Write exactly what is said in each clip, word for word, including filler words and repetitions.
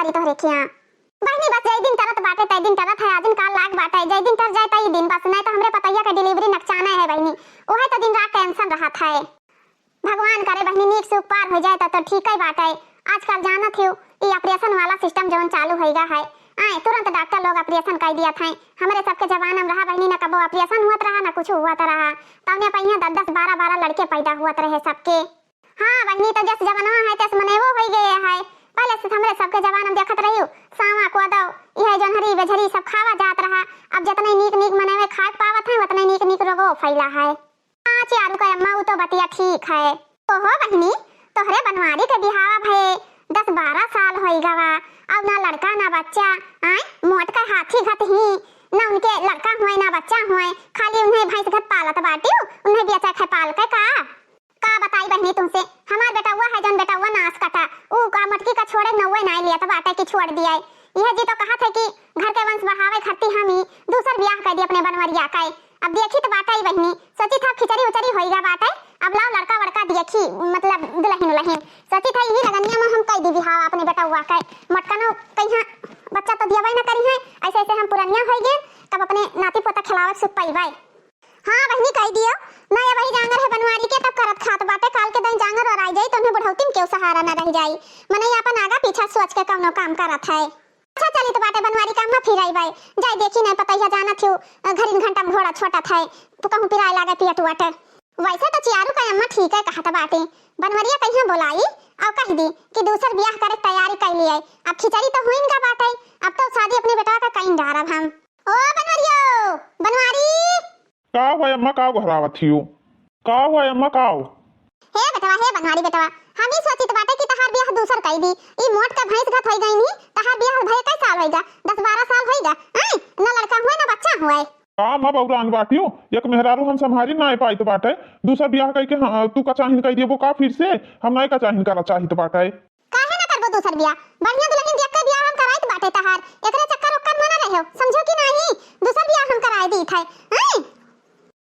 अरे तोहरे खिया बहिनी, बस जय दिन टरत बाटे, तय दिन टरत है, आज दिन काल लाग बाटे, जय दिन टर जाए तय दिन, बस नहीं तो हमरे पतैया के delivery नकचाना है बहिनी, वह तो दिन रात tension रहत है। भगवान करे बहिनी, नीक से उपकार हो जाए तो, तो ठीक ही बाटे। आजकल जानत हो, ई operation वाला system जौन चालू होइगा है, आए तुरंत डॉक्टर लोग operation कर दिया था। हमरे सबके जमाना में रहा बहिनी, न कबो operation हुआ रहा, न कुछ हुआ रहा। तौने पहिया दस दस बारह बारह लड़के पैदा हुआ रहे सबके। हाँ बहिनी, तो जस जमाना है, तस मनेवो हो गए है। पहले से हमरे सबके जमाना में देखत रहियो, सावा, कोदो, यह जोन्हरी, बेझरी सब खावा जात रहा। अब जितने नीक नीक मनेवे खाए पावत है, उतने नीक नीक रोगो फैला है। हाँ, चियारू का अम्मा, उ तो बतिया ठीक है। ओहो बहिनी, तोहरे बनवारी के बिहावा भये दस बारह साल होई गवा, अउर ना लड़का ना बच्चा, आय मोट का हाथी घत ही, ना उनके लड़का हुए ना बच्चा हुए, खाली उन्हें भैंस घत पालत बाटियो, उन्हें बेचा खाए पाल के का? का बताई बहिनी तुमसे, हमार बेटउआ है जौन बेटउआ नास कटा, उ का मटकी का छोड़े नौवे नाई लियत बाटे कि छोड़ दिया। यह जी तो कहत है कि घर के वंश बढ़ावे खातिर हम ही दूसर बियाह कर दी अपने बनवरिया का। अब देखी तो बाटे बहिनी, सोची था खिचड़ी उचड़ी होइगा बाटे, अब लाओ लड़का वड़का देखी, मतलब दुल्हन उल्हन। सोची था यही लगनिया में हम कह दी बिहाव अपने बेटउआ का। मटकनो कहिया बच्चा तो दियावे न करी है, ऐसे ऐसे हम पुरनिया होई गए, तब अपने नाती पोता खिलावे सुख पाइबे। हाँ बहिनी, कह दियो, ना ये वही जांगर है बनवारी के, तब करत खात बाटे, काल के दिन जांगर और आई जाई, तो उन्हें बुढ़ौती में क्यों सहारा न रह जाई। मनई अपन आगा पीछा सोच के कौनो काम करत है। अच्छा चली तो बाटे बनवारी का अम्मा, फिर आई बाई, जाई देखी नहीं पता यह जानत हूँ, घरिन घंटा में घोड़ा छोटत है, तो कहूँ पिराए लागे पियट वट। वैसे तो चियारू का अम्मा ठीक है कहत बाटे, बनवरिया कहिया बोलाई और कह दी कि दूसर बियाह करे के तैयारी कर लिए। अब खिचड़ी तो हुई इनका बाटे, अब तो शादी अपने बेटवा का कहीं डारब हम। ओ बनवरियो, बनवारी। का हुआ अम्मा, का गोहरावत हियो? का हुआ अम्मा, का हो? हे बेटवा, हे बनवारी बेटवा, हम ही सोचित बाटे कि तहार बियाह दूसर कई दी। ई मोट के भैंस घत होई गई नी, तहार बियाह भये कई साल होई गा? दस बारह साल होई गा, हैं? न लड़का हुए, न बच्चा हुए। का अम्मा बौरान बाटियो, एक मेहरारू हम संभारी ना पाइत बाटे, दूसर बियाह कई के, हाँ, तू कचाहिन कई देबो का फिर से? हम नाई कचाहिन करा चाहित बाटे। काहे ना करबो दूसर बियाह? बढ़िया दुल्हन देख के बियाह हम कराइत बाटे तहार। एकरे चक्कर ओक्कर में ना रहो, समझो कि नाही? दूसर बियाह हम कराए दीत है। हैं?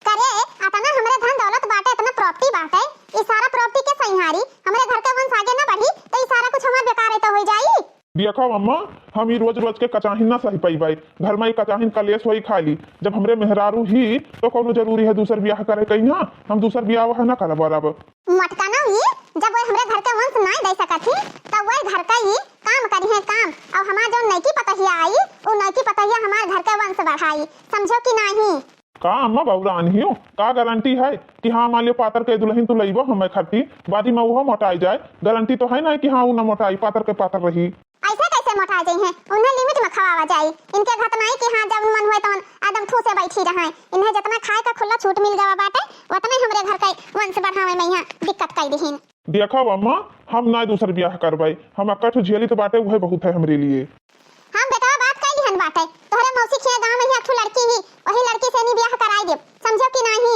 करे, अतना हमरे धन दौलत बाटे, अतना property बाटे, ई सारा property के संहारी, हमरे घर के वंश आगे ना बढ़ी, तो ई सारा कुछ हमार बेकार तो होई जाई। देखो अम्मा, हम ई रोज रोज के कचाहिन ना सही पाई बाई। घर में ई कचाहिन कलेश होई खाली। जब हमरे मेहरारू ही, तो कौनो जरूरी है दूसर बियाह करे कहीं ना? हम दूसर बियाह वह ना करब अब। मटका ना ई, जब वो हमरे घर के वंश नाय दे सकत ही, तब वो घर का ही काम करी है काम। और हमार जौन नईकी पतहिया आई, उ नईकी पतहिया हमार घर के वंश बढ़ाई, समझो कि नाही? का अम्मा बौरान हियो, का गारंटी है कि हाँ मान लियो पातर के दुल्हन तू लइबो हमें खरती, बादी में वो मोटाई जाए? गारंटी तो है ना कि हाँ वो ना मोटाई, पातर के पातर रही। ऐसे कैसे मोटा जाई हैं? उन्हें limit में खवावा जाई। इनके घत नाई कि हाँ जब मन हुए तवन एकदम ठूसे बैठी रहे। इन्हें जितना खाए का खुला छूट मिल गवा बाटे, उतने हमरे घर के वंश बढ़ावे में यहाँ दिक्कत कई दिहिन। देखो अम्मा, हम ना दूसर बियाह करबै, हम अक्का ठो झेली तो बाटे, उहे बहुत है हमरे लिए। हम बेटवा बात कई लिहन बाटे, तोहरे मौसी खिया गाँव में ही एक ठो लड़की ही, वही लड़की से नी बियाह कराई देब, समझो कि नाही?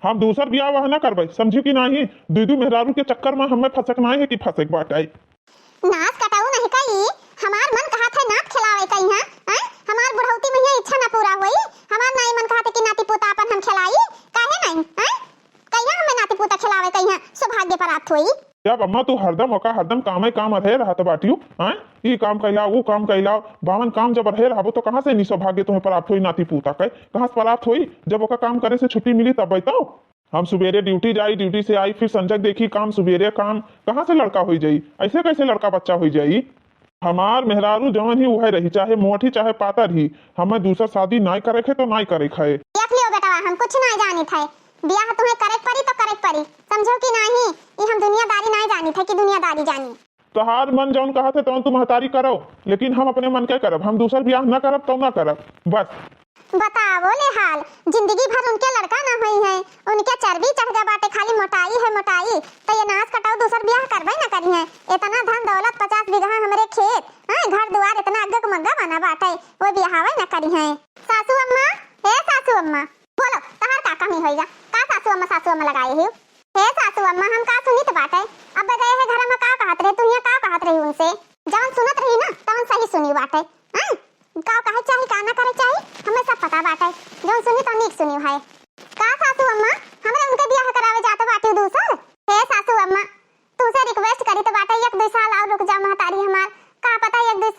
हम दूसर बियाह वह ना करबै, समझी कि नाही? दीदी मेहरारू के चक्कर में हमें फंसक नाही है कि फंसक बाटे। नास कटाऊ नहीं कई, हमार मन कहा थे नात खिलावे कई, हाँ? हैं? हमार बुढ़ौती में यह इच्छा ना पूरा होई, हमार नाई मन कहा थे कि नाती पोता अपन हम खिलाई, काहे नहीं? हैं? कहिया हमें नाती पोता खिलावे कई, हाँ? सौभाग्य प्राप्त होई। जब अम्मा तू हरदम ओका हरदम कामे काम रहे रहत बाटियो, हैं? ई काम कैला, वो काम कैला, बावन काम जब रहे रहबो तो कहाँ से नी सौभाग्य तुम्हें प्राप्त होई नाती पोता के? कहाँ से प्राप्त होई? जब ओका काम करे से छुट्टी मिली तब तो। हम सुबेरे duty जाई, duty से आई, फिर संझक देखी काम, सुबेरे काम, कहाँ से लड़का होई जाई? ऐसे कैसे लड़का बच्चा होई जाई? हमार मेहरारू जवन ही उहे रही, चाहे मोट ही चाहे पातर ही, हमें दूसर शादी नाय करे खे तो नाय करे खे। देख लियो बेटवा, हम कुछ नाय जानित है, बियाह तुम्हें करे के पड़ी तो करे के पड़ी, समझो कि नाही? ई हम दुनियादारी नाय जानित है कि दुनियादारी जानी। तोहार मन जौन कहत है तौन तू महतारी करो, लेकिन हम अपने मन के करब, हम दूसर बियाह न करब तो न करब, बस। बताओ ले हाल, जिंदगी भर उनके लड़का ना होई है, उनके चर्बी चढ़ गए बाटे, खाली मोटाई है मोटाई, तो ये नास कटाऊ दूसर बियाह करबे ना करी है। इतना धन दौलत, पचास बीघा हमरे खेत, हाँ, घर दुआर इतना अग्गक मग्गा बना बाटे, वो बियाहवे ना करी है। सासू अम्मा, हे सासू अम्मा, बोलो, तहार का कमी होइगा? का सासू अम्मा, सासू अम्मा लगाए हो? हे सासू अम्मा, हम का सुनित बाटे? अब गए है घर में का कहत रहे, तू हियां का कहत रही उनसे? जवन सुनत रही ना, तवन सही सुनी बाटे। हाँ? का कहे चाही, का ना करे चाही, हमें सब पता बाटे। जवन सुनी तो नीक सुनी है। का सासू अम्मा, हमरा उनके बियाह करावे जात बाटे दूसर? हे सासू अम्मा, तुमसे request करी तो बाटे, एक दुई साल और रुक जाओ महतारी हमार। का पता एक दुई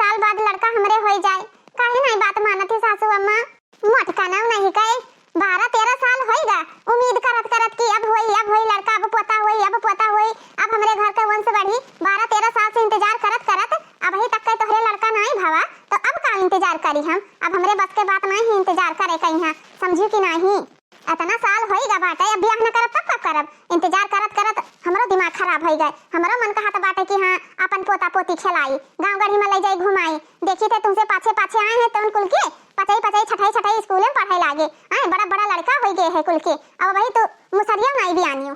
खराब होइ गए। हमरो मन कहत बाटे कि हाँ, अपन पोता पोती खेलाई, गाँव गढ़ी में लइ जाई घुमाई। देखित है तुहसे पाछे पाछे आए हैं तउन कुल के, पचई पचई छठई छठई स्कूल में पढ़े लागे। आए बड़ा बड़ा लड़का होइ गए है कुल के, अब वही तू मुसरिया नाई बियानियो।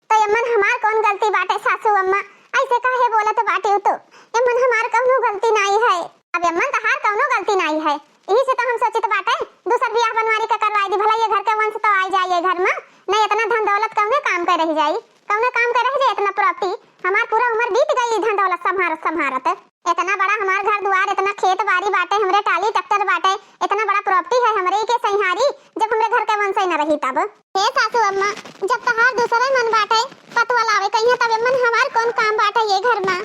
तो एमन हमार कौन गलती बाटे सासू अम्मा, ऐसे काहे बोलत बाटिउ तू? एमन हमार कौनो गलती नाई है। अब एमन तहार कौनो गलती नाई है, यही से तो हम सोचित बाटे दूसर बियाह बनवारी के करवाई दी, भला ये घर के वंश तो आई जाए ये घर में। नहीं इतना धन दौलत कौने काम के रह जाई, कौने काम के रह जाए इतना प्रॉपर्टी। हमार पूरा उम्र बीत गई धन दौलत संभारत संभारत। इतना बड़ा हमार घर दुआर, इतना खेत बारी बाटे, हमरे टाली ट्रैक्टर बाटे, इतना बड़ा प्रॉपर्टी है हमरे के सैहारी, जब हमरे घर के वंश ही न रही तब। हे सासू अम्मा, जब तहार दूसरे मन बाटे, पतवा लावे कहिया, तब एमन हमार कौन काम बाटे ये घर में?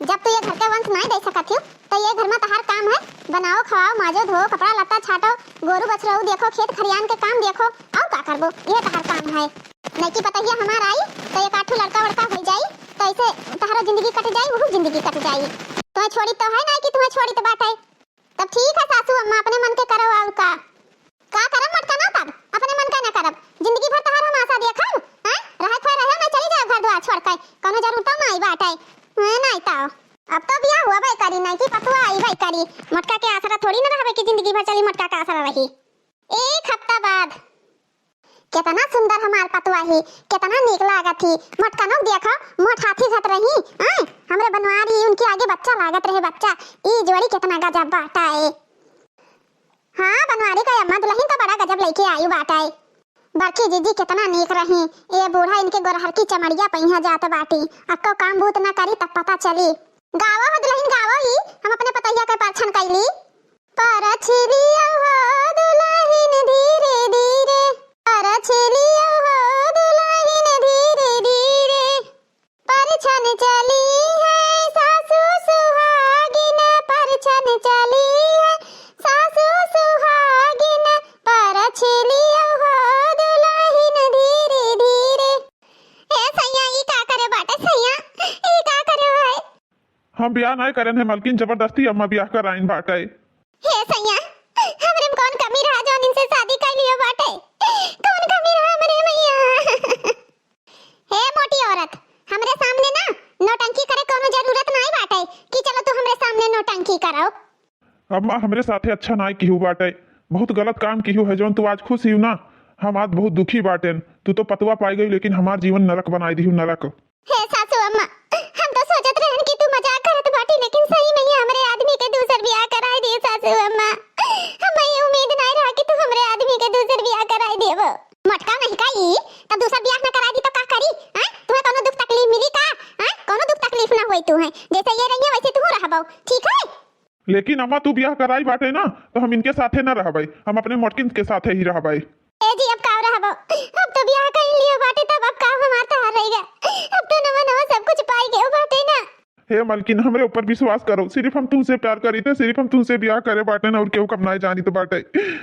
जब तू ये घर के वंश नहीं दे सकत हो, तो ये घर में तहार काम है, बनाओ, खवाओ, माजो, धो, कपड़ा लत्ता छाटो, गोरू बछरू देखो, खेत खरियान के काम देखो, और का करबो, ये तहार काम है। नइकी पतहिया हमार आई, तो एक आठू लड़का वड़का हो जाई, तो ऐसे तहारो जिंदगी कट जाई, वहू जिंदगी कट जाई। तो छोड़ी तो है ना कि तुम्हें छोड़ी तो बात है। तब ठीक है सासू अम्मा, अपने मन के करो और का। का करब मटका ना तब, अपने मन के ना करब। जिंदगी भर तहार हम आशा देखब, हैं? रहे खोए रहे ना, चली जाओ घर द्वार छोड़ के, कौनो जरूरत ना आई बाटे, हैं, नहीं तो। अब तो बियाह हुआ भाई करी, नहीं कि पतुआ आई भाई करी। मटका के आसरा थोड़ी ना रहबे कि जिंदगी भर चली मटका के आसरा रही। एक हफ्ता बाद। कितना सुंदर हमार पतुआ ही, कितना नीक लागत ही। मोटकनो देखो, मोट हाथी घत रही, आय, हमरे बनवारी उनके आगे बच्चा लागत रहे, बच्चा। ई जोड़ी कितना गजब बाटा है। हाँ, बनवारी का अम्मा दुल्हन तो बड़ा गजब लेके आई बाटा है। बड़की जीजी कितना नीक रही, ये बूढ़ा इनके गोरहर की चमड़िया पहिया जात बाटी। अक्को काम बूत ना करी तब पता चली। गावो हो दुल्हन गावो ही, हम अपने पतैया के परछन कैली। परछिलिया हो दुलहिन धीरे धीरे, परछिलिया हो दुलहिन धीरे धीरे। परछन चली है सासू सुहागिन, परछन चली है सासू सुहागिन, परछिलिया हो दुलहिन धीरे धीरे। ए सैया, ई का करे बाटे सैया, ई का करे है? हम बियाह नाय करन है मलकिन, जबरदस्ती अम्मा बियाह कराइन बाटे। हे सैया, हमरे में कौन कमी रहा जौन इनसे शादी कर लियो बाटे? कौन कमी रहा हमरे मैया? हे मोटी औरत, हमरे सामने ना नौटंकी करे कौनो जरूरत नाय बाटे कि चलो तू हमरे सामने नौटंकी करो। अम्मा, हमरे साथे अच्छा नाय किहू बाटे, बहुत गलत काम किहू है जौन तू आज खुश हियू ना, हम आज बहुत दुखी बाटेन। तू तो पतवा पाई गई लेकिन हमार जीवन नरक बनाई दिहू, नरक। हे सासू अम्मा, हम तो सोचत रहन कि तू मजाक करत बाटी, लेकिन सही में ही हमरे आदमी के दूसर बियाह कराई दी सासू अम्मा। हमें ये उम्मीद नहीं रहा कि तू हमरे आदमी के दूसर बियाह कराई देबो। मटका नहीं का ई, तब दूसर बियाह न कराई दी तो का करी? हैं? तुम्हें कौनो दुख तकलीफ मिली का? हैं? कौनो दुख तकलीफ ना होई तू है, जैसे ये रही है वैसे तू रहबो, ठीक है? लेकिन अम्मा, तू बियाह कराई बाटे ना, तो हम इनके साथे ना रहबै, हम अपने मोटकिन के साथे ही रहबै। ए जी, अब का रहबो? अब तो बियाह कर लियो बाटे, तब अब का हमार तहार रहिगा? अब तो नवा नवा सब कुछ पाई गयो बाटे ना। हे मलकिन, हमरे ऊपर विश्वास करो, सिर्फ हम तुमसे प्यार करी थे, सिर्फ हम तुमसे बियाह करे बाटे ना, और केहू कम नाय जानित बाटे।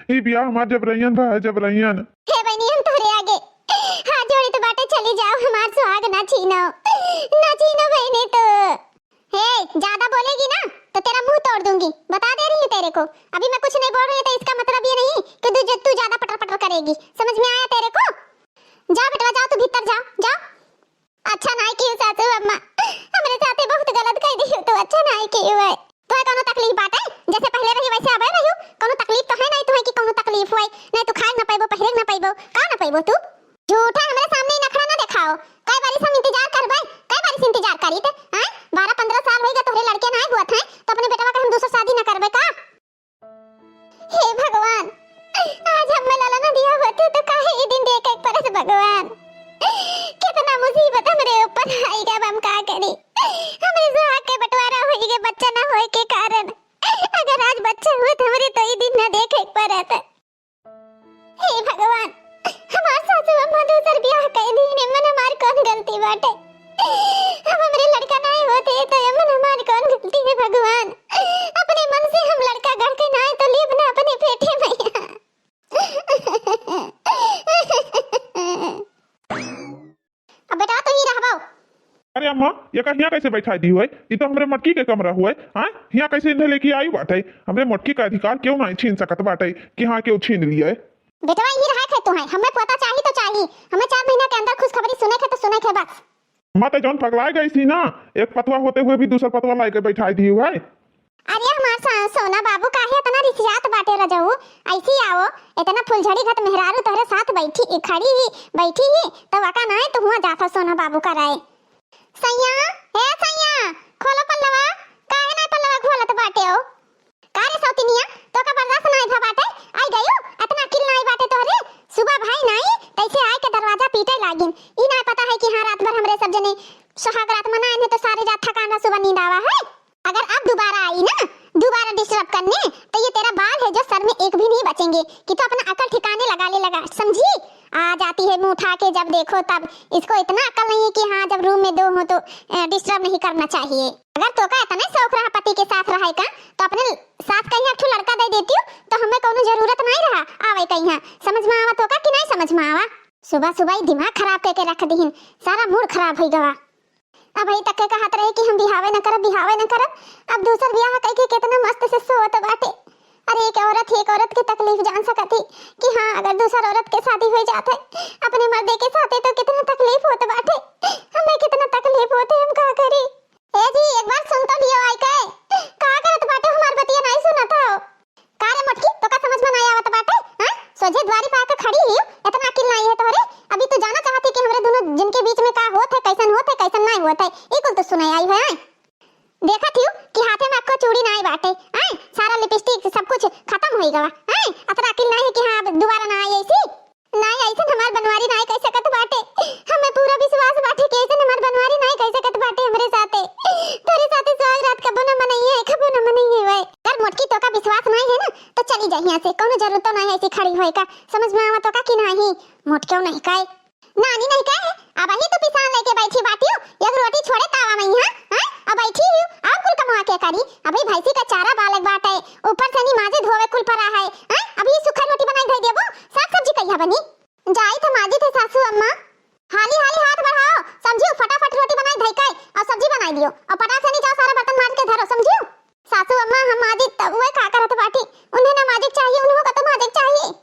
ई बियाह हमार जब रहियन भा जब रहियन। हे बहनी, हम तोहरे आगे हाथ जोड़ी तो बाटे, चली जाओ, हमार सुहाग ना छीनो, ना छीनो बहनी तो। हे, ज्यादा बोलेगी ना तो तेरा मुंह तोड़ दूंगी, बता दे रही हूँ तेरे को। अभी मैं कुछ नहीं बोल रही तो इसका मतलब ये नहीं कि तू, तू ज्यादा पटर पटर करेगी, समझ में आया तेरे को? जाओ बेटवा, जाओ, तू भीतर जाओ, जाओ। अच्छा नाय किहू सासू अम्मा, हमरे साथे बहुत गलत कह दिहू तू, अच्छा नाय किहू है। तोहे कौनो तकलीफ बाटे? जैसे पहले रही वैसे अबे रहियो, कौनो तकलीफ तो है नहीं तोहे कि कौनो तकलीफ होए, नहीं तू खाए ना पैबो, पहिरे ना पैबो, का ना पैबो तू? झूठा हमरे सामने ही नखरा ना देखाओ। कई बारी हम इंतजार करबे, कई बारी से इंतजार करी थे, हैं? बारह पन्द्रह साल होइगा तोहरे लड़के ना हुआ थे, तो अपने बेटवा का हम दूसर शादी ना करबे का? हे भगवान, आज हमें लाला ना दिया होते तो काहे ये दिन देखे के परस भगवान? कितना मुसीबत हमरे ऊपर आइगा, अब हम का करी? हमरे सुहाग के बंटवारा होइगे बच्चा ना होए के कारण। अगर आज बच्चा हुआ तो हमरे तो ये दिन ना देखे के परत। हे भगवान, हमार सासू अम्मा दूसर बियाह कई दी, एमन हमार कौन गलती बाटे? हम हमरे लड़का नाय होते तो एमन हमार कौन गलती है भगवान? अपने मन से हम लड़का गढ़ के नाय तो लेब ना अपने पेटे में। अब बेटा तू ही रहबो। अरे अम्मा, ये का हियाँ कैसे बैठा दी हुए? ये तो हमरे मटकी के कमरा हुए। हाँ, हियाँ कैसे इन्हें लेके आई बाटे? हमरे मटकी का अधिकार केहू ना छीन सकत बाटे कि हाँ केहू छीन लिए। बेटवा यही रहा थे तू है, हमें पता चाही तो चाही, हमें चार महीना के अंदर खुशखबरी सुने के तो सुने के बस। मैं तो जौन पगलाए गई थी ना, एक पतवा होते हुए भी दूसर पतवा लाइके बैठाई दी है। अरे हमार सा-, सोना बाबू काहे इतना रिसियात बाटे रजऊ? ऐसी आओ, इतना फुलझड़ी घत मेहरारू तोहरे साथ बैठी, खड़ी ही, बैठी ही, तो वका नाय तू हुआ जाता सोना बाबू का राय। सैया, हे सैया, खोलो पल्लवा, काहे नाय पल्लवा खोलत बाटे हो? का रे सौतिनिया, तोका बर्दाश्त नाय भा बाटे? आई गयो, इतना अकिल नाय बाटे तोहरे? सुबह भाई नाई, तैसे आए के दरवाजा पीटे लागिन। ई नाय पता है कि हाँ, रात भर हमरे सब जने सुहाग रात मनाए हैं, तो सारे रात थकान रहा, सुबह नींद आवा है। अगर अब दोबारा आई ना, दोबारा डिस्टर्ब करने, तो ये तेरा बाल है जो सर में एक भी नहीं बचेंगे, कि तो अपना अकल ठिकाने लगा ले लगा, समझी? आ जाती है मुंह उठा के, जब देखो तब। इसको इतना अकल नहीं है कि हाँ, जब रूम में दो हो तो, अ, डिस्टर्ब नहीं करना चाहिए। अगर तोका इतना शौक रहा पति के साथ रहे का, तो अपने सास कहीं एक ठो लड़का दे देती हूँ, तो हमें कौनो जरूरत नहीं रहा आवे कहीं। समझ में आवा तोका कि नहीं समझ में आवा? सुबह सुबह ही दिमाग खराब करके रख दीहिन, सारा मूड खराब हो गवा। अबही तक के कहत रहे कि हम बिहावे न करब, बिहावे न करब। अब दूसर बियाह कइके केतना मस्त से सोवत बाटे। अरे, एक औरत ही एक औरत के तकलीफ जान सकत ही कि हाँ, अगर दूसर औरत के शादी हो जात है अपने मर्दे के साथे, तो कितना तकलीफ होत बाटे, हमें कितना तकलीफ होत है, हम का करी? ए जी, एक बार सुन तो लियो आई के, का करत बाटे, हमार बतिया नहीं सुनत हो? का रे मोटकी, तोका समझ में नाय आवत बाटे? हाँ? सोझे द्वारी पे आके खड़ी ही, इतना अकिल नाय है तोहरे? अभी तू जाना चाहती कि हमरे दोनों जिनके बीच में का होत है, कैसन होत है, कैसन नाय होत है, ई कुल तो सुने आई है, आय? देखत हियो कि हाथे में एको चूड़ी नाय बाटे, आय? सारा लिपस्टिक सब कुछ खत्म होई गवा, आय? अतना अकिल नाय है कि हाँ, अब दोबारा ना आई ऐसी? नाय, ऐसन हमार बनवारी नाय कह सकत बाटे। हमें पूरा विश्वास बाटे कि ऐसन हमार बनवारी नाय कह सकत बाटे हमरे साथे। तोरे साथे सुहाग रात कबो न मनइहे, कबो न मनइहे वै। अगर मोटकी तोका विश्वास नाय है ना, तो चली जा हियां से, कौनो जरूरत तो नाय है ऐसी खड़ी होए का। समझ में आवा तोका कि नाही? मोटकियो नहीं काए। नानी नहीं काए, अबही तू पिसान लेके बैठी बाटियो, एक रोटी छोड़े तावा में, हाँ? हाँ? अब बैठी ही, अब कुल कमवा के करी? अभी भैंसी का चारा बालक बाटे, ऊपर से नी माजे धोवे कुल परा है, हाँ? अभी सूखा रोटी बनाई धई देबो, साग सब्जी कहिया बनी? जाई थे माजी थे सासू अम्मा। हाली हाली हाथ बढ़ाओ, समझियो, फटाफट रोटी बनाई धई के और सब्जी बनाई दियो और पटाख से नी जाओ, सारा बर्तन माज के धरो, समझियो। सासू अम्मा, हम माजी तब वह का करत बाटी, उन्हें ना माजे के चाहिए, उन्हों का तो माजे के चाहिए।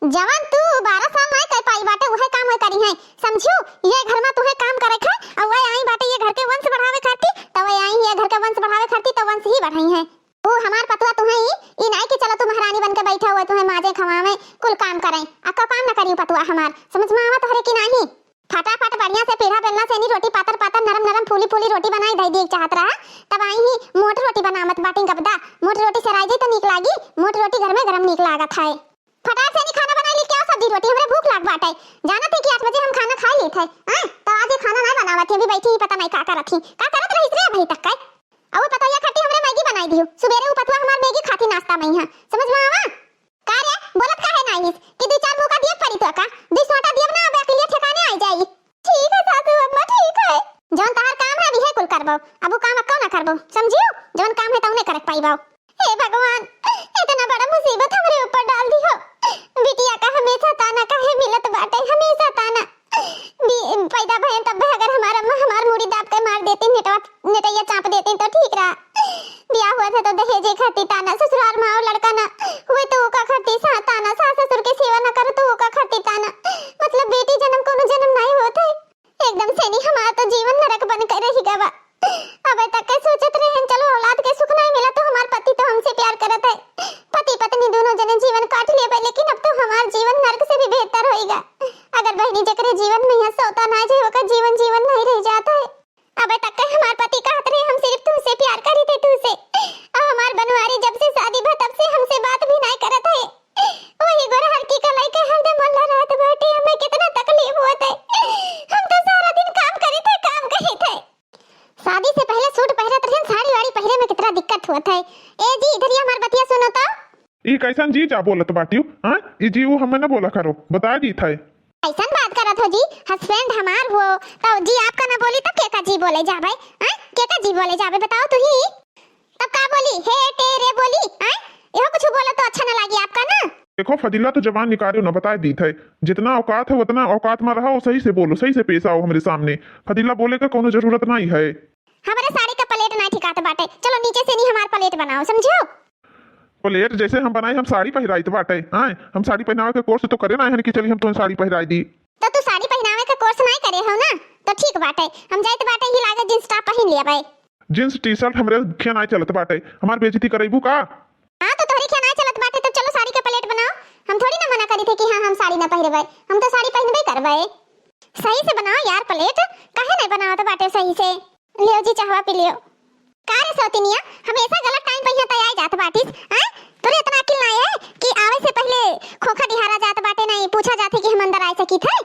जवन तू बारह साल नाय कर पाई बाटे, वह काम वह करी है, समझियो। ये घर में तुहे काम करे है और वह आई बाटे ये घर के वंश बढ़ावे खातिर, तो वह आई ये घर के वंश बढ़ावे खातिर, तो वंश ही बढ़ाई है। ऊ हमार पतवा तुहे ई, ई नाई कि चलो तू महारानी बन के बैठा हुआ, तुहे माजे खवावे, कुल काम करे, अक्को काम न करी पतवा हमार। समझ में आवा तोहरे कि नाही? फटाफट बढ़िया से पीढ़ा बेलना से नी रोटी पातर पातर नरम नरम फूली फूली रोटी बनाई धई दी चाहत रहा, तब आई ही मोट रोटी बनावत बाटी गबदा। मोट रोटी सराई जाई तो नीक लागी, मोट रोटी गरमे गरम नीक लागत है। फटाक से नी खाना बनाई ली, क्या सब्जी रोटी, हमरे भूख लाग बाटे। जानत है कि आठ बजे हम खाना खाई ली थे, हैं? तो आज ये खाना नाय बनावत है, अभी बैठी ही पता नाय का करत ही, का करत रहीस रे अभी तक का? अब वो पतोहिया खाती हमरे मैगी बनाई दियो। सुबेरे वो पतवा हमार मैगी खाती नाश्ता में यहाँ। समझ में आवा? का रे, बोलत काहे नाई हिस कि दू चार मुका दिए परी तो का? दू सोटा दिए ना, अब अकेले ठिकाने आई जाई। ठीक है सासू अम्मा, ठीक है। जौन तहार काम है, अभी है कुल करबो। अब वो काम अक्को ना करबो, समझियो? जौन काम है, तौने करे पाइबो। हे भगवान, इतना बड़ा मुसीबत हमरे ऊपर डाल दिहो। बिटिया का हमेशा ताना काहे मिलत बाटे, हमेशा ताना। बी-, पैदा भयन तब अगर हमार अम्मा हमार मूड़ी दाब के मार देती, नेटवा, नेटैया चाप देती तो ठीक रहा। बियाह हुआ था तो दहेजे खाती ताना, ससुराल में आओ लड़का ना हुए तो ओका खाती सा-, ताना, सास ससुर के सेवा ना करो तो ओका खाती ताना। मतलब बेटी जन्म कोनो जन्म नहीं होत है। एकदम से नी हमार तो जीवन नरक बन के रही गवा। अबे तक के सोचत रहन, चलो औलाद के सुख नहीं मिला तो हमार पति तो हमसे प्यार करत है, पति पत्नी दोनों जने जीवन काट लेबे, लेकिन अब तो हमार जीवन नरक से भी बेहतर होइगा। अगर बहनी जकरे जीवन में यहाँ सौता ना जाए, ओकर जीवन जीवन नहीं रह जात है। अबे तक के हमार पति कहत रहे, हम सिर्फ तुमसे प्यार करी थे, तुमसे। अब हमार बनवारी जब से शादी भा तब से हमसे बात भी नहीं करत है। वही गोरहर की कलाई के हरदम मल्ला रहत बाटे, हमें कितना तकलीफ होत है। हम तो सारा दिन काम करी थे, काम करी थे। शादी से पहले सूट पहिरत रहन, साड़ी वाड़ी पहिरे में कितना दिक्कत होत है। ए जी, इधर ये हमार बतिया सुनो तो। ई कैसन जी जा बोलत बाटियो? हाँ, ई जी ऊ हमें न बोला करो, बता जी थे। कैसन बात करत हो जी? हस्बैंड हमार हो, तो जी आपका ना बोली, तब के का जी बोले जाबे? हाँ, के का जी बोले जाबे, बताओ तू ही। तब का बोली? हे टे रे बोली, हाँ? यहो कुछ बोला तो अच्छा ना लागी आपका ना। देखो फजीला, तो जबान निकालियो ना, बताए दी थे, जितना औकात है उतना औकात में रहो, सही से बोलो, सही से पेश आओ हमरे सामने। फजीला बोले का कोनो जरूरत नहीं है। हमारे साड़ी का प्लेट ना ठिकात बाटे, चलो नीचे से नी हमार प्लेट बनाओ, समझो। प्लेट जैसे हम बनाई, हम साड़ी पहिराइत बाटे, आए, हम साड़ी पहनावे के कोर्स तो करे ना है कि चली हम तुम्हें साड़ी पहिराई दी। तो तू साड़ी पहनावे का कोर्स नहीं करे हो ना, तो ठीक बाटे, हम जाइत बाटे ही लागे jeans top पहिन लिया भाई। Jeans T-shirt हमरे खिया नाई चलत बाटे, हमार बेइज्जती करैबू का? हाँ, तो तोहरे खिया नाई चलत बाटे, तब चलो साड़ी के plate बनाओ। हम थोड़ी ना मना करी थे कि हाँ, हम साड़ी ना पहिरबै, हम तो साड़ी पहिनबै करबै। सही से बनाओ यार plate, काहे नहीं बनावत बाटे सही से? लियो जी, चाहवा पी लियो। का रे सौतिनिया, हमेशा गलत time पे यहाँ तैयार जात बाटिस, हैं? तोरे इतना अकिल नाई है कि आवे से पहिले खोखा दिहारा जात बाटे, नहीं पूछा जात है कि हम अंदर आ सकित है?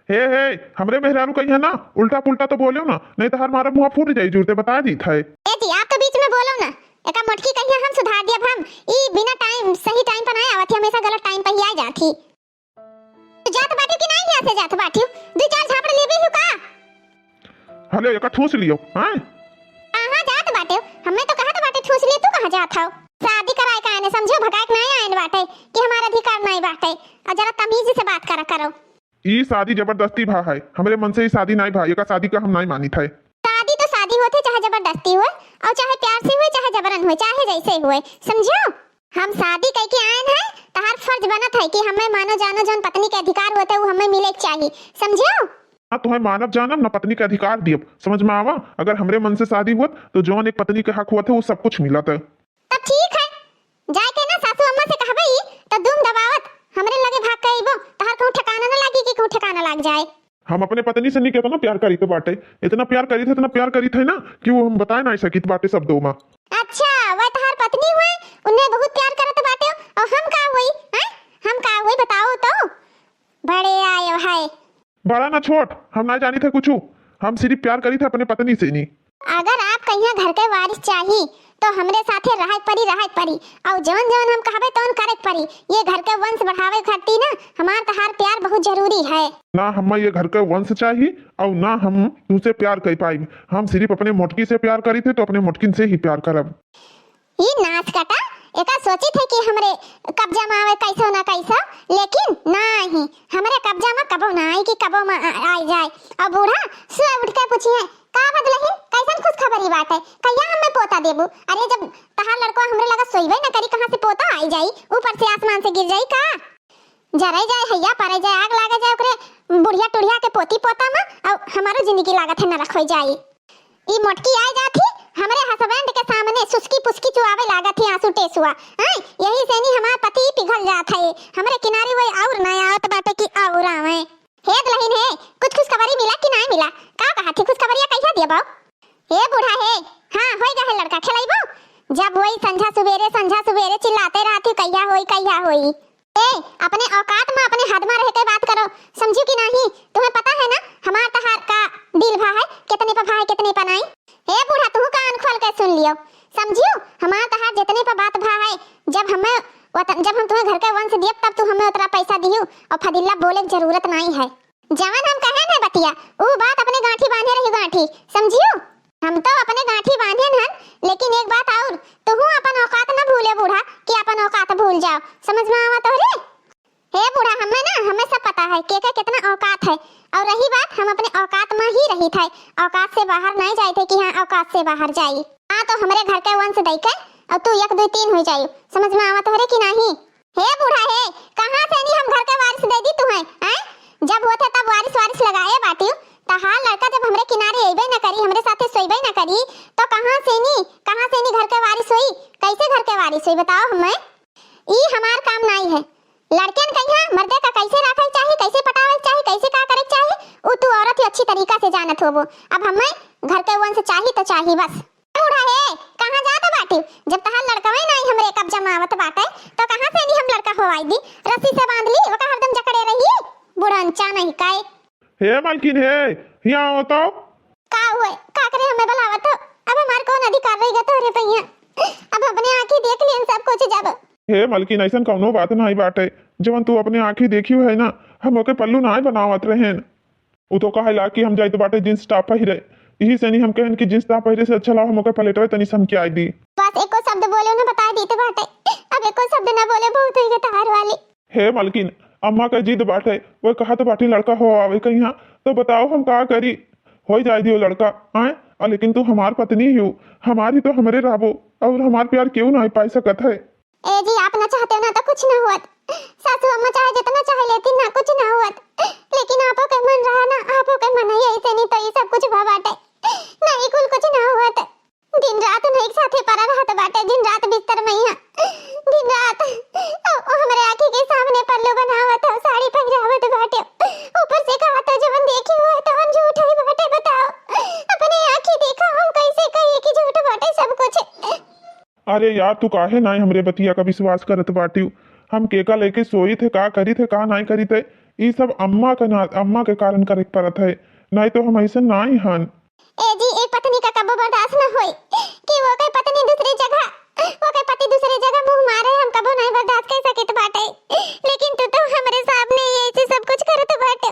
हे, हे, हमरे मेहरारू कहिया ना, उल्टा पुल्टा तो बोलो ना, नहीं तो हर मारा मुँह फूट जाई, जुरते बता दीत है। ए जी, आप तो बीच में बोलो ना, एका मोटकी कहिया हम सुधार दियब हम, ई बिना time, सही time पर नहीं आवत है, हमेशा गलत time पर ही आ जात ही। तू जात बाटे कि नहीं यहाँ से जात बाटे? दू चार झापड़ लेबे हो का? हले, एका ठूस लियो, हाँ? कहाँ जात बाटे? हमें तो कहत बाटे ठूस लियो, तू कहाँ जात हो? शादी कराए का आने समझो, भगाए के नहीं आए बाटे कि हमारा अधिकार नहीं बाटे, और जरा तमीज से बात करा करो। ई शादी जबरदस्ती भा है, हमरे मन से ई शादी नाई भा, एका शादी का हम नाई मानित है। शादी तो शादी होत है, चाहे जबरदस्ती होए, और चाहे प्यार से होए, चाहे जबरन होए, चाहे जैसे होए, समझो। हम शादी कइके आएन है, तहार फर्ज बनत है कि हमें मानो जानो जौन पत्नी के अधिकार होत है, वो हमें मिले के चाही, समझो। ना तुहें मानब जानब, ना पत्नी के अधिकार दियब, समझ में आवा? अगर हमरे मन से शादी होत, तो जौन एक पत्नी के हक होत है, वो सब कुछ मिलत है। तब ठीक है, जाए के ना सासू अम्मा से कहबे ई, तो दुम दबावत हमरे लगे भाग के अइबो, तहार कहूँ ठिकाना ना लागी कि कहूँ ठिकाना लाग जाए। हम अपने पत्नी से नहीं कितना प्यार करीत बाटे, इतना प्यार करीत है, इतना प्यार करीत है ना कि वो हम बताए ना सकित बाटे शब्दों में। अच्छा, वह तहार पत्नी हुए, उन्हें बहुत प्यार करत बाटे, और हम का हुई, हैं? हम का हुई बताओ तो? बड़े आयो है। बड़ा ना छोट, हम ना जानित है कुछ, हम सिर्फ प्यार करीत है अपने पत्नी से नहीं। अगर आप कहिया घर के वारिस चाही, तो हमरे साथे रहे के परी, रहे के परी, और जौन जौन हम कहबे तौन करे के परी। ये घर के वंश बढ़ावे खातिर ना हमार तहार प्यार बहुत जरूरी है। ना हमें ये घर के वंश चाही और ना हम तुमसे प्यार कर पाई। हम सिर्फ अपने मोटकी से प्यार करी थे, तो अपने मोटकिन से ही प्यार करब। ई नास कटा, एका सोचित है कि हमरे कब्जा में आवे कैसो ना कैसो, लेकिन नाही, हमरे कब्जा में कबो ना आई कि कबो में आ, आई जाए। और बूढ़ा सुबह उठ के पूछिए, का बदलहिन, कैसन खुशखबरी बात है? कहिया हमें पोता देबू? अरे, जब तहार लड़को हमरे लगा सोइबे न करी, कहाँ से पोता आई जाई? ऊपर से आसमान से गिर जाई का? जरे जाए हैया, परे जाए, आग लागे जाए ओकरे बुढ़िया टुढ़िया के पोती पोता में, और हमारो जिंदगी लागत है नरक हो जाई। ई मोटकी आए जात ही, हमरे husband के सामने सुस्की पुस्की चुआवे लागत ही, आंसू टेसुआ। हैं? यही से नी हमार पति पिघल जात है, हमरे किनारे वही और ना आवत बाटे कि और आवे। हे दुल्हन हे, कुछ खुशखबरी मिला कि नाहीं मिला? का कहत ही, खुशखबरिया कहिया देबो? हे बूढ़ा हे, हाँ, होई गए लड़का, खेलैबो? जब वही संझा सुबेरे, संझा सुबेरे चिल्लाते रहत ही, कहिया होई, कहिया होई। ए, अपने औकात में, अपने हद में रह के बात करो, समझू कि नाहीं? तुम्हें पता है ना, हमार तहार का deal भा है, कितने पे भा है, कितने पे नाहीं। हे बूढ़ा, तू कान खोल के सुन लियो, समझियो, हमार तहार जितने पे बात भा है, जब हमें वतन, जब हम तुम्हें घर के वंश दियब, तब तू हमें उतना पैसा दियो और फदिल्ला बोले के जरूरत नाहीं है। जवन हम कहे न बतिया, ऊ बात अपने गांठी बांधे रही गांठी, समझियो। हम तो अपने गांठी बांधे हन, लेकिन एक बात और, तुहू अपन औकात न भूले बूढ़ा, कि अपन औकात भूल जाओ, समझ में आवा तोहरे? हे बूढ़ा, हमें ना, हमें सब पता है, के के कितना औकात है। और रही बात, हम अपने औकात में ही रही थे, औकात से बाहर नहीं जाए थे कि हाँ, औकात से बाहर जाई। हाँ, तो हमरे घर के वंश दई के, और तू एक, दो, तीन हो जाई, समझ में आवा तोहरे कि नहीं? हे बूढ़ा हे, कहाँ से नी हम घर के वारिस दे दी तुहें, हैं? जब होते तब वारिस वारिस लगाए बाटियो, तहार लड़का जब हमरे किनारे अइबे न करी, हमरे साथे सोइबे न करी, तो कहाँ से नी, कहाँ से नी घर के वारिस होई? कैसे घर के वारिस होई, बताओ हमें? ई हमार काम नाई है। लड़कन कहिया मर्दे का कैसे राखे के चाही, कैसे पटावे के चाही, कैसे का करे के चाही, उ तू औरत ही अच्छी तरीका से जानत होबो। अब हमें घर के वंश चाही तो चाही बस। बूढ़ा हे, कहाँ जात बाटी? जब तहार लड़कवे नाई हमरे कब्जा में आवत बाटे, तो कहाँ से नी हम लड़का होवाई दी? रस्सी से बांध ली, ओका हरदम जकड़े रही। बूढ़ा अंचा नहीं काए। हे मलकिन हे, हियाँ आओ तो। का हुए? का करे हमें बुलावत हो? अब हमार कौन अधिकार रही गया तोहरे पे हियाँ? अब अपने आँखी देख लियन सब कुछ जब। हे मलकिन, ऐसन कौनो बात नाई बाटे। जवन तू अपने आँखी देखी है ना, हम ओके पल्लू नाई बनावत रहेन। उ तो कहेला कि हम जाइत बाटे जींस टॉप पहिरे, यही से नी हम कहन कि जींस टॉप पहिरे से अच्छा लाओ, हम ओके पलेटवे तनी समझाई दी। बस एको शब्द बोले ना, बताई दीत बाटे। अब एको शब्द ना बोले, बहुत हुई गए तहार वाली। हे मलकिन, अम्मा का जिद बाटे, वो कहत बाटी लड़का हो आवे कहिया, तो बताओ हम का करी? हो जाए दियो लड़का, आए? आ, लेकिन तू हमार पत्नी ही हो, हमार ही तो हमरे रहबो, और हमार प्यार क्यों ना पाई सकत है? ए जी, आप ना चाहते हो ना तो कुछ ना हुआ। सासू अम्मा चाहे जितना चाहे लेती ना, कुछ ना हुआ। लेकिन आपो के मन रहा ना, आपो के मनई ऐसे नहीं तो ई सब कुछ भा बाटे। ना, ई कुल कुछ ना हुआ त दिन रात नहीं साथे परा रहत बाटे, दिन रात बिस्तर में यहाँ, दिन रात ओ, ओ हमरे आँखी के सामने पल्लू बनावत हो, साड़ी पहिरावत बाटे, ऊपर से कहा तो जवन देखी हुआ है तवन झूठ है बाटे। बताओ, अपने आँखी देखा, हम कैसे कही कि झूठ बाटे सब कुछ। अरे यार, तू काहे नाई हमरे बतिया का विश्वास करत बाटिउ? हम केका लेके सोई थे, का करी थे, का नाई करी थे, ई सब अम्मा के ना, अम्मा के कारण करे के परत है, नाई तो हम ऐसे नाई हन। ए जी, एक पत्नी का कबो बर्दाश्त न होई कि वो के पत्नी दूसरी जगह, वो के पति दूसरी जगह मुंह मारे, हम कबो नहीं बर्दाश्त कर सकित बाटे। लेकिन तू तो हमरे सामने ये ऐसे सब कुछ करत बाटे।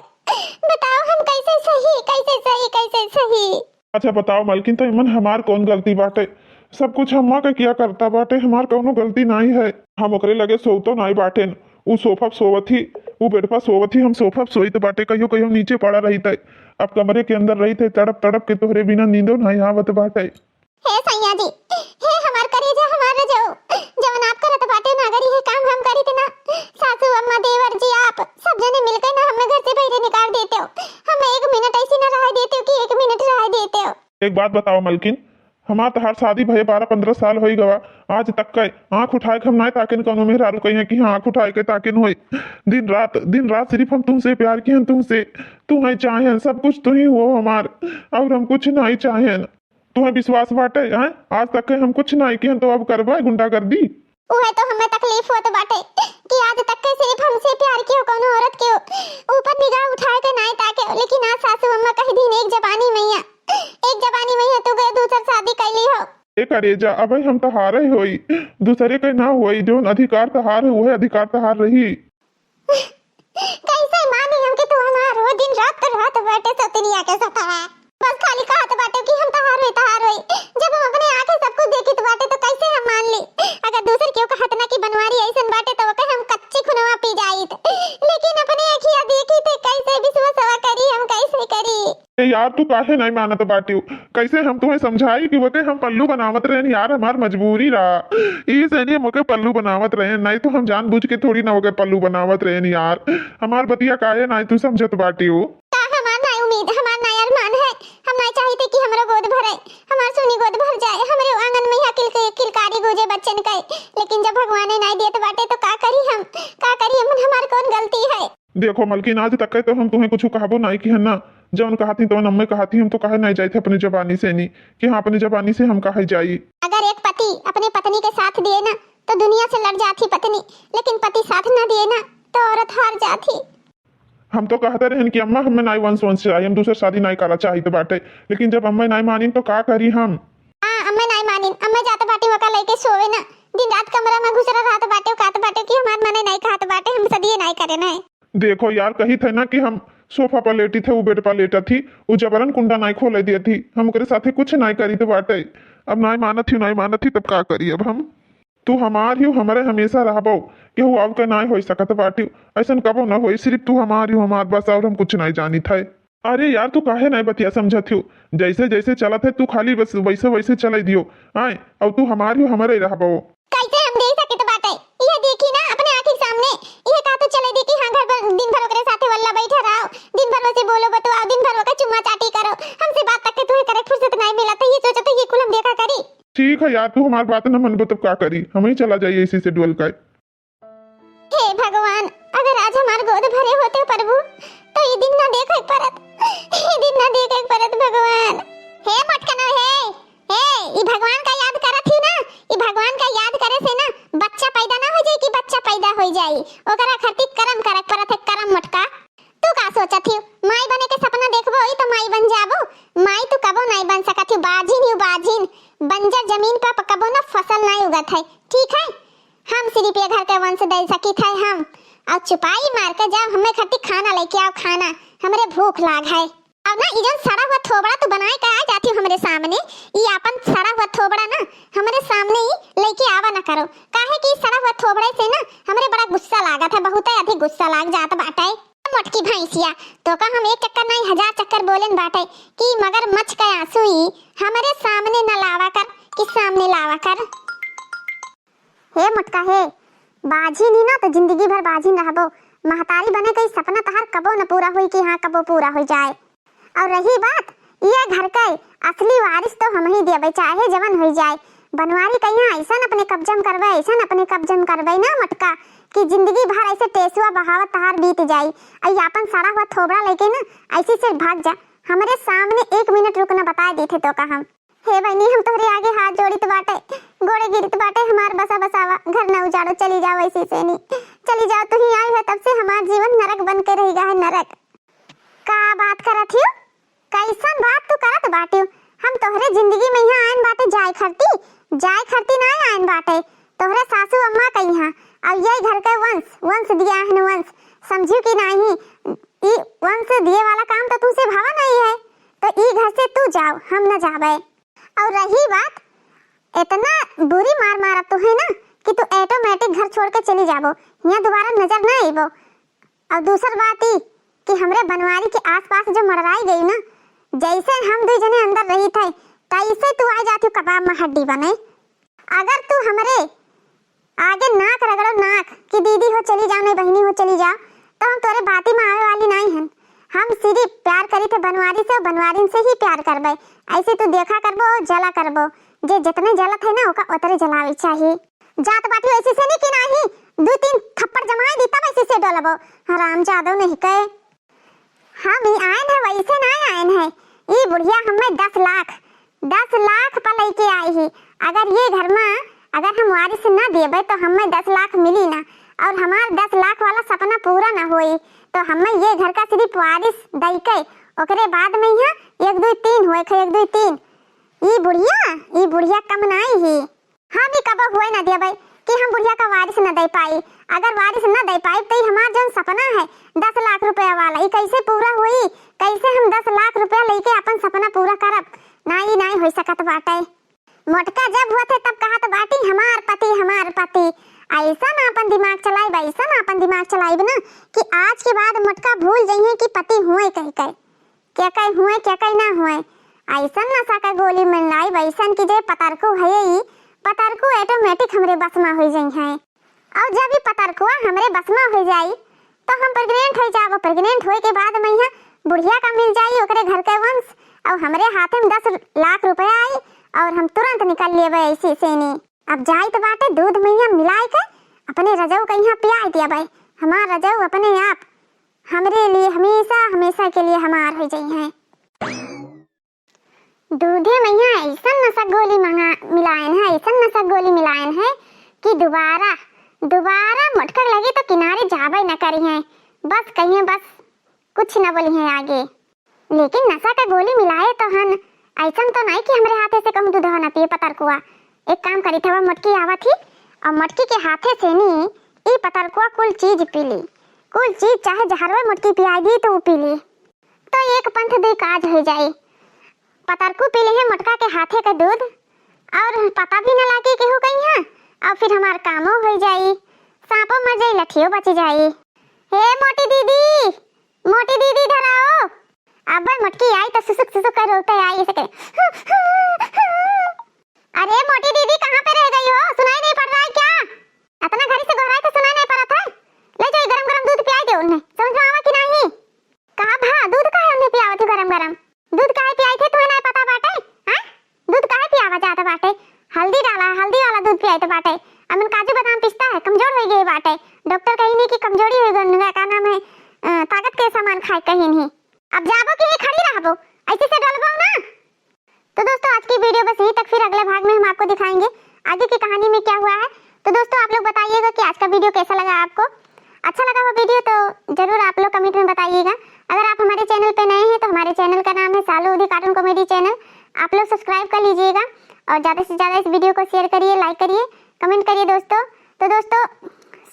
बताओ, हम कैसे सही, कैसे सही, कैसे सही? अच्छा बताओ मलकिन, तो इमन हमार कौन गलती बाटे? सब कुछ हम्मा के किया करता बाटे, हमार कौनो गलती नाई है। हम ओकरे लगे सोवतो नाई बाटेन। उ सोफा पे सोवत ही, उ बेड पर सोवत ही, हम सोफा पे सोइत बाटे, कहियो कहियो नीचे पड़ा रहित है। अब कमरे के अंदर रहित है, तड़प तड़प के तोहरे बिना नींदो नाई आवत बाटे। हे सैया जी, हे हमार करेजा, हमार रजऊ, जवन आप करत बाटे नागरी है काम हम करित ना, सासू अम्मा देवर जी आप सब जने मिलके ना हमें घर से बाहर निकाल देते हो। हम एक मिनट ऐसी ना रह देते हो कि एक मिनट रह देते हो। एक बात बताओ मलकिन, हमार तहार शादी भये बारह पन्द्रह साल होई गवा, आज तक के आँख उठाए के हम नाय ताकेन कौनो मेहरारू कहिए कि हाँ आँख उठाए के ताकेन होई। दिन रात, दिन रात सिर्फ हम तुमसे प्यार किहन, तुमसे, तुम्हें चाहेन, सब कुछ तू ही हो हमार, और हम कुछ नहीं चाहेन। तुम्हें विश्वास बाटे हैं? आज तक के हम कुछ नहीं किहन तो अब करबे गुंडागर्दी? उहे तो हमें तकलीफ होत बाटे कि आज तक के सिर्फ हमसे प्यार कियो, कौनो औरत के ऊपर निगाह उठाए के नाय ताके, लेकिन आज सासू अम्मा कह दीन एक जबानी मैया, एक जबानी मैया तू गए दूसर शादी कैली हो। ए करेजा, अबे हम तहारे होई, दूसरे के ना होई, जौन अधिकार तहार है, उहे अधिकार तहार रही। कैसे मानी हम कि तू हमार हो, दिन रात तो रहत बाटे सौतनिया के सताए। बस खाली कहत बाटे कि हम तहार होई, तहार होई। जब हम अपने आँखें सब कुछ देखित बाटे तो कैसे हम मान ली? अगर दूसर केहू कहत ना कि बनवारी ऐसन बाटे तो ओके हम कच्ची खुनवा पी जाइत। लेकिन अपने अखिया देखी थे कैसे विश्वासवा करी हम, कैसे करी? ए यार, तू काहे नहीं मानत बाटियो? कैसे हम तुम्हें समझाई कि ओके हम पल्लू बनावत रहेन यार, हमार मजबूरी रहा। ई से नहीं हम ओके पल्लू बनावत रहेन, नहीं तो हम जानबूझ के थोड़ी ना ओके पल्लू बनावत रहेन यार। हमार बतिया काहे नहीं तू समझत बाटियो? का हमार नाय उम्मीद, हमार नाय अरमान है। हम नाय चाहित कि हमरो गोद भरे, हमार सुनी गोद भर जाए, हमरे आंगन में यहाँ किल-, किलकारी गूंजे बच्चन के। लेकिन जब भगवाने नाय देत बाटे तो का करी हम, का करी हम, हमार कौन गलती है? देखो मलकिन, आज तक के तो हम तुम्हें कुछ कहबो नाय किहन ना, जौन कहती तौन अम्मे कहती, हम तो कहे नाय जाइत अपने जबानी से नहीं कि हाँ अपने जबानी से हम कहे जाई। अगर एक पति अपने पत्नी के साथ दिए ना तो दुनिया से लड़ जाती पत्नी, लेकिन पति साथ ना दिए ना तो औरत हार जाती। हम तो कहते रहन कि अम्मा हमें नाई वंश वंश चाहिए, हम दूसर शादी नाई करा चाहित बाटे, लेकिन जब अम्मा नाई मानिन तो का करी हम? हाँ, अम्मा नाई मानिन, अम्मा जात बाटे ओका लइके सोवे ना, दिन रात कमरा में घुसरा रहत बाटे, कहत बाटे कि हमार मने नाई कहत बाटे, हम सदिये नाई करे ना। देखो यार, कही थे ना कि हम सोफा पर लेटी थे, वो बेड पर लेटा थी, वो जबरन कुंडा नाई खोले दिए थी, हम ओकरे साथे कुछ नाई करी तो बाटे। अब नाई मानत ही, नाई मानत ही, तब का करी अब हम? तू हमार ही, हमरे हमेशा रहबो, केहू और के नाय होई सकत बाटिउ। ऐसन कबो न होई, सिर्फ तू हमार ही, हमार बस, और हम कुछ नाय जानित है। अरे यार, तू काहे नाय बतिया समझत हो? जैसे जैसे चलत है तू खाली बस वैसे वैसे चले दियो। आए, और तू हमार ही, हमरे रहबो। कैसे हम दे सकित बाटे? ये देखी ना अपने आँखी के सामने, ये का तो चले दी कि हाँ घर भर दिन भर ओकरे साथे वल्ला बैठे रहो, दिन भर वैसे बोलो बतवाओ, दिन भर ओकर चुम्मा चाटी करो, हमसे बात तक के तुम्हें करे फुर्सत नाय मिलत है। ये सोचो तो ये कुल हम देखा करी। ठीक है यार, तू हमार बात न मनबो तब का करी, हम ही चला जाई इसी से डुअल का। हे भगवान, अगर आज हमार गोद भरे होते प्रभु, तो ये दिन ना देखे के परत, ये दिन ना देखे के परत भगवान। हे मोटकनो, हे, हे, ई भगवान का याद करत ही ना, ई भगवान का याद करे से ना बच्चा पैदा ना हो जाए कि बच्चा पैदा हो जाए, ओकरा खातिर करम करे के परत है, करम मोटका। तू का सोचत ही? माई बने के सपना देखबो, ई तो माई बन जाबो। माई तू कबो नाई बन सकत ही, बाझिन ही बाझिन। बंजर जमीन पर कबो ना फसल नाई उगत है, ठीक है? हम सिर्फ ये घर के वंश दे सकित है हम। और चुपाई मार के जाओ, हमें खट्टी खाना लेके आओ, खाना, हमरे भूख लाग है। और ना, ई जौन सड़ा हुआ थोबड़ा तू बनाए के आ जाती हो हमरे सामने, ई आपन सड़ा हुआ थोबड़ा ना हमरे सामने ही लेके आवा ना करो, काहे कि सड़ा हुआ थोबड़े से ना हमरे बड़ा गुस्सा लागत है, बहुत ही अधिक गुस्सा लाग जात बाटे। मोटकी भैंसिया, तो का हम एक चक्कर नहीं हजार चक्कर बोलेन बाटे कि मगरमच्छ के आंसू ही हमरे सामने न लावा कर, कि सामने लावा कर। हे मोटका हे, बाझिन ही ना तो जिंदगी भर बाझिन रहबो, महतारी बने के सपना तहार कबो न पूरा होई कि हाँ, कबो पूरा हो जाए। और रही बात ये घर के, असली वारिस तो हम ही देबे, चाहे जवन हो जाए। बनवारी कहिया ऐसन अपने कब्जा में करबे, ऐसन अपने कब्जा में करबे ना मोटका, कि जिंदगी भर ऐसे टेसुआ बहावत तहार बीत जाई। आई आपन सड़ा हुआ थोबड़ा लेके ना ऐसे से भाग जा, हमरे सामने एक मिनट रुकना, बताए देते तो का हम। हे बहिनी, हम तोहरे आगे हाथ जोड़ित बाटे, गोड़े गिरित बाटे, हमार बसा बसावा, घर न उजाड़ो, चली जाओ ऐसे से नी, चली जाओ। तू ही आई है तब से हमार जीवन नरक बन के रह गया है, नरक। का बात करत हियो? कैसन बात तू करत बाटियो? हम तोहरे जिंदगी में यहाँ आयन बाटे जाए खरती, जाए खरती ना आयन बाटे, तोहरे सासू अम्मा कही हाँ। अब यही घर के वंश, वंश दिया है वंश, समझियो कि नहीं? ई वंश दिए वाला काम तो तुमसे भावा नहीं है, तो ई घर से तू जाओ, हम न जाबे। और रही बात, इतना बुरी मार मारत तो है ना कि तू automatic घर छोड़ के चली जाबो, यहाँ दोबारा नजर ना आइबो। और दूसर बात ई कि हमरे बनवारी के आसपास जो मड़राई गई ना, जैसे हम दुई जने अंदर रही थे, तैसे तू आ जाती कबाब में हड्डी बने। अगर तू हमरे आगे नाक रगड़ो नाक कि दीदी हो चली जाओ, नहीं बहिनी हो चली जाओ, तो हम तोरे बाती में आवे वाली नहीं हन। हम सिर्फ प्यार करी थे बनवारी से, बनवारिन से ही प्यार करबे। ऐसे तू देखा करबो और जला करबो, जे जितने जलत है ना ओका उतरे जलावे चाहिए। जात बाटी ऐसे से नहीं कि नहीं, दो तीन थप्पड़ जमाए दी तब ऐसे से डोलबो। हराम जादो नहीं कहे। हम ई आयन है, वैसे ना आयन है। ई बुढ़िया हमें दस लाख, दस लाख पर लेके आई ही। अगर ये घर में अगर हम वारिस ना देबे तो हमें दस लाख मिली ना, और हमार दस लाख वाला सपना पूरा ना होई। तो हमें ये घर का सिर्फ वारिस दई के ओकरे बाद में यहाँ एक दो तीन होए खे, एक दो तीन। ई बुढ़िया, ई बुढ़िया कम नाई ही। हम ई कबो हुए न देबै कि हम बुढ़िया का वारिस न दे पाई। अगर वारिस न दे पाई तो ई हमार जौन सपना है दस लाख रुपया वाला, ई कैसे पूरा हुई? कैसे हम दस लाख रुपया लेके अपन सपना पूरा करब? ना, ई नाई हो सकत बाटे। मोटका जब हुआ थे तब कहत बाटी, "हमार पति, हमार पति।" ऐसन आपन दिमाग चलाइब, ऐसन आपन दिमाग चलाइब ना कि आज के बाद मोटका भूल जइहे कि पति हुए कह के। क्या कहे हुए, क्या कहे ना हुए। ऐसन नशा का गोली मिलाई, वैसन कि जे पतरकू है ई, पतरकू automatic हमरे बस में हो जाई है। और जब ई पतरकुआ हमरे बस में हो जाई, तो हम pregnant हो जाब। Pregnant होए के बाद में यहाँ बुढ़िया का मिल जाई, ओकरे घर के वंश, और हमरे हाथे में दस लाख रुपया आई, और हम तुरंत निकल लेबे ऐसी सेनी। अब जाइत बाटे दूध में यहाँ मिलाए के अपने रजऊ के यहाँ पियाई दिया भाई। हमार रजऊ अपने आप हमरे लिए हमेशा, हमेशा के लिए हमार हो जाई हैं। दूधे में यहाँ ऐसन नशा गोली मंगा, मिलायन है, ऐसन नशा गोली मिलायन है कि दोबारा, दोबारा मोटका लगे तो किनारे जाबे न करी हैं। बस कहिए, बस कुछ न बोली हैं आगे। लेकिन नशा का गोली मिलाए तो हन, ऐसन तो नहीं कि हमरे हाथे से कहूँ दूधवा न पिए पतरकुआ। एक काम करी थवा, मोटकी आवत ही और मोटकी के हाथे से नी ई पतरकुआ कुल चीज पी ली, कुल चीज चाहे जहरवे मोटकी पियाई दी तो वो पी ली, तो एक पंथ दुई काज हो जाई। पतरकू पी ले मोटका के हाथे का दूध और पता भी न लागे केहू कहीं है, और फिर हमार कामो हो जाई, सांपो मर जाई, लठियो बच जाई। हे मोटी दीदी, मोटी दीदी इधर आओ। अब मोटकी आई तो सुसुक सुसुक कर रोते आई ऐसे करे। अरे मोटी दीदी कहाँ पे रह गई हो, सुनाई नहीं पड़ रहा है क्या? इतना घड़ी से गोहराई तो सुनाई नहीं पड़ा था। ले जाओ गरम गरम दूध पियाई दो उन्हें, समझ में आवा कि नहीं? कहा भा दूध काहे उन्हें पियावत हो गरम गरम? दूध काहे पियाई थे तुम्हें नहीं पता बाटे? हैं? दूध काहे पियावा जाता बाटे? हल्दी डाला है, हल्दी वाला दूध पियाई तो बाटे। अमन काजू बादाम पिस्ता है, कमजोर हो गए बाटे। डॉक्टर कही नहीं कि कमजोरी हो गई, का नाम है, अ, ताकत के सामान खाए कहीं नहीं। अब जाबो कि यहीं खड़ी रहबो, ऐसे से डलबो ना। तो दोस्तों, आज की वीडियो बस यहीं तक, फिर अगले भाग में हम आपको दिखाएंगे आगे की कहानी में क्या हुआ है। तो दोस्तों, आप लोग बताइएगा कि आज का वीडियो कैसा लगा आपको। अच्छा लगा हो वीडियो तो जरूर आप लोग कमेंट में बताइएगा। अगर आप हमारे चैनल पे नए हैं तो हमारे चैनल का नाम है सालू उदी कार्टून कॉमेडी चैनल, आप लोग सब्सक्राइब कर लीजिएगा और ज़्यादा से ज़्यादा इस वीडियो को शेयर करिए, लाइक करिए, कमेंट करिए दोस्तों। तो दोस्तों,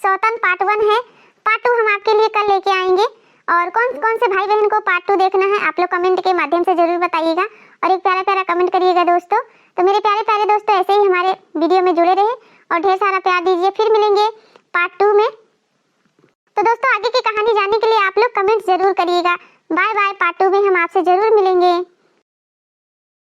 सौतन पार्ट वन है, पार्ट टू हम आपके लिए कल लेके आएंगे। और कौन कौन से भाई बहन को पार्ट टू देखना है, आप लोग कमेंट के माध्यम से जरूर बताइएगा और एक प्यारा प्यारा कमेंट करिएगा दोस्तों। तो मेरे प्यारे प्यारे दोस्तों, ऐसे ही हमारे वीडियो में जुड़े रहे और ढेर सारा प्यार दीजिए। फिर मिलेंगे पार्ट टू में। तो दोस्तों, आगे की कहानी जानने के लिए आप लोग कमेंट जरूर करिएगा। बाय बाय, पार्ट टू में हम आपसे जरूर मिलेंगे।